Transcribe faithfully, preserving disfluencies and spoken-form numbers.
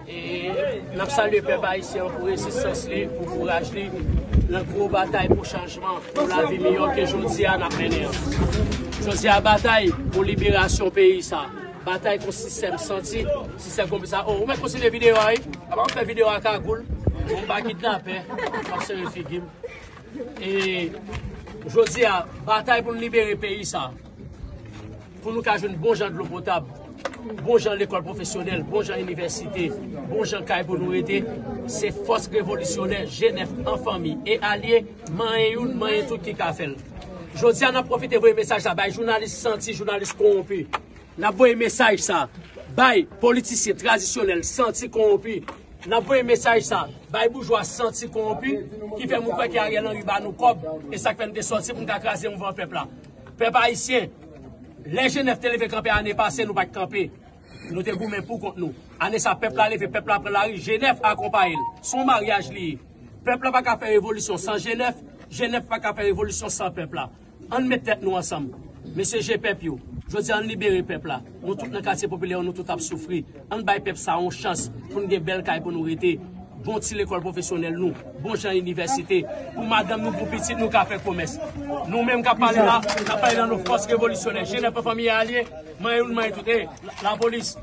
E n ap salye pèp ayisyen an pou rezistans li, pou kouraj li nan gwo batay pou chanjman, pou lavi miyò ke jodi a n ap mennen an. Jodi a batay pou liberasyon peyi sa. Batay kont sistèm santi, sistèm konplis sa. Oh, ou mèt kontinye videyo a, wi. Apa m fè videyo a kagoul. Bon, m pa kidnapè. M ap sere figi m. E jodi a, batay pou n libere peyi sa. Pou nou ka jwenn bon jan dlo potab, bon jan lekòl pwofesyonèl, bon jan inivèsite, bon jan kay pou nou rete, se fòs revolisyonè G nèf an fanmi e alye, manyen youn, manyen tout ki ka fè l. Jodi a, n ap pwofite voye mesaj la bay jounalis santi, jounalis kowonpi. N ap voye mesaj sa bay politisyen tradisyonèl santi kowonpi. N ap voye mesaj sa bay boujwa santi kowonpi ki fè moun kwè ke Ariel Henry ba nou kòb, e sa k fè n te sòti pou n ka kraze mouvman pèp la. Pèp ayisyen, lè G nèf te leve kanpe ane pase, nou pa t kanpe. Nou te goumen pou kont nou. Ane sa, pèp la leve, pèp la pran lari, G nèf akonpaye l. Se yon maryaj li ye. Pèp la pa ka fè revolisyon san G nèf, G nèf pa ka fè revolisyon san pèp la. Ann met tèt nou ansanm. Mesye je pèp yo, jodi a ann libere pèp la. Nou tout nan katye popilè yo, nou tout ap soufri. Ann bay pèp sa yon chans pou n gen bèl kay pou nou rete. Bon ti lekòl pwofesyonèl nou, bon jan inivèsite. Pou madanm nou, pou pitit nou ka fè komès. Nou menm k ap pale la, n ap pale nan non fòs revolisyonè. Je nèf an fanmi alye, manyen youn, manyen tout. E, la, lapolis.